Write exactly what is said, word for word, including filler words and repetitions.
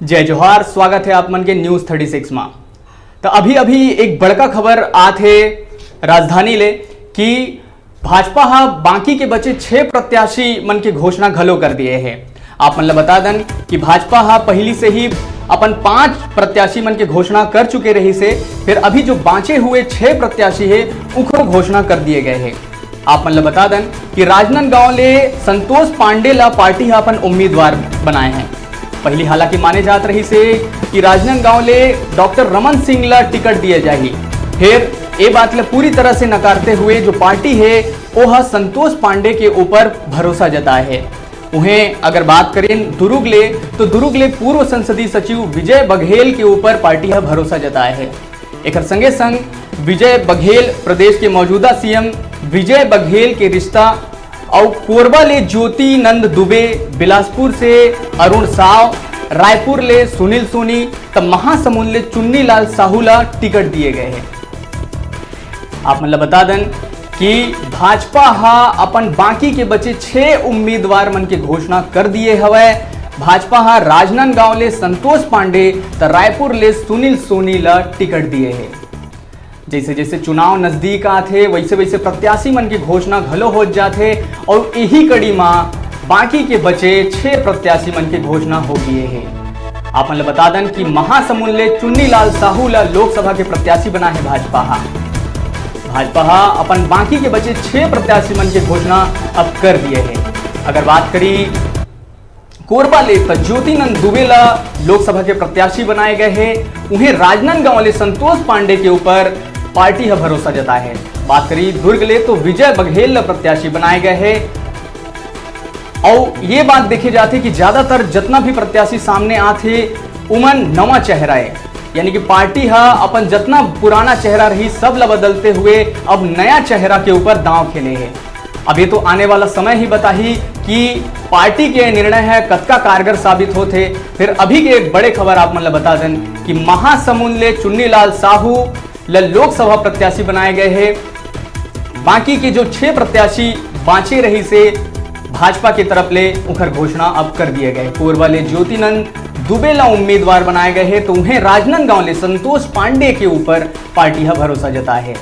जय जोहार, स्वागत है आप मन के न्यूज़ थर्टी सिक्स मा। तो अभी अभी एक बड़का खबर आत हे राजधानी ले कि भाजपा हा बाकी के बचे छह प्रत्याशी मन के घोषणा घलो कर दिए हे। आप मन ला बता दन कि भाजपा हा पहली से ही अपन पांच प्रत्याशी मन के घोषणा कर चुके रहिस हे, फिर अभी जो बांचे हुए छह प्रत्याशी हे, उखरो घोषणा कर दिए गए हे। आप मन ला बता दन कि राजनांदगांव ले संतोष पांडे ला पार्टी हा अपन उम्मीदवार बनाए हे। पहली हालांकि माने जात रहिस हे कि राजनांदगांव ले डॉक्टर रमन सिंह ला टिकट दिए जाही, फिर ए बात ला पूरी तरह से नकारते हुए जो पार्टी हे, ओहा संतोष पांडे के ऊपर भरोसा जताए हे। उहें अगर बात करें दुरुग ले, तो दुरुग ले पूर्व संसदीय सचिव विजय बघेल के ऊपर पार्टी हा भरोसा जताए हे। एकर संगे संग विजय बघेल, प्रदेश के मौजूदा सीएम विजय बघेल के रिश्ता, अउ कोरबा ले ज्योति नंद दुबे, बिलासपुर से अरुण साव, रायपुर ले सुनील सोनी, त महासमुंद ले चुन्नीलाल साहू ला टिकट दिए गए हे। आप मन ला बता दन कि भाजपा हा अपन बाकी के बचे छह उम्मीदवार मन के घोषणा कर दिए हवय। भाजपा हा राजनांदगांव ले संतोष पांडे, त रायपुर ले सुनील सोनी ला टिकट दिए हे। जैसे जैसे चुनाव नजदीक आथे, वैसे वैसे प्रत्याशी मन के घोषणा घलो हो जाथे, और यही कड़ी मा बाकी के बचे छह प्रत्याशी मन के घोषणा हो गए हे। आप मन ल बता दन कि महासमुंद ले चुन्नीलाल साहू ला लोकसभा के प्रत्याशी बना हे भाजपा हा। भाजपा हा अपन बाकी के बचे छह प्रत्याशी मन के घोषणा अब कर दिए हे। अगर बात करी कोरबा ले, त ज्योतिनंद दुबे ला लोकसभा के प्रत्याशी बनाए गए हे। उहें राजनांदगांव ले संतोष पांडे के ऊपर पार्टी ह भरोसा जताए हे। बात करी दुर्ग ले, तो विजय बघेल ला प्रत्याशी बनाए गए हे। अउ ये बात देखे जाथे कि ज्यादातर जितना भी प्रत्याशी सामने आथे, उमन नवा चेहरा हे, यानी कि पार्टी ह अपन जितना पुराना चेहरा रही, सब ला बदलते हुए अब नया चेहरा के ऊपर दांव खेले हे। अब ये तो आने वाला समय ही बताही कि पार्टी के निर्णय ह कतका कारगर साबित होथे। फिर अभी के एक बड़े खबर आप मन ल बता देन कि महासमुंद ले चुन्नीलाल साहू ल लोकसभा प्रत्याशी बनाए गए हे। बाकी के जो छह प्रत्याशी बांचे रहिस हे भाजपा के तरफ ले, उखर घोषणा अब कर दिए गए। कोरबा ले ज्योतिनंद दुबे ला उम्मीदवार बनाए गए हे, तो उहें राजनांदगांव ले संतोष पांडे के ऊपर पार्टी ह भरोसा जताए हे।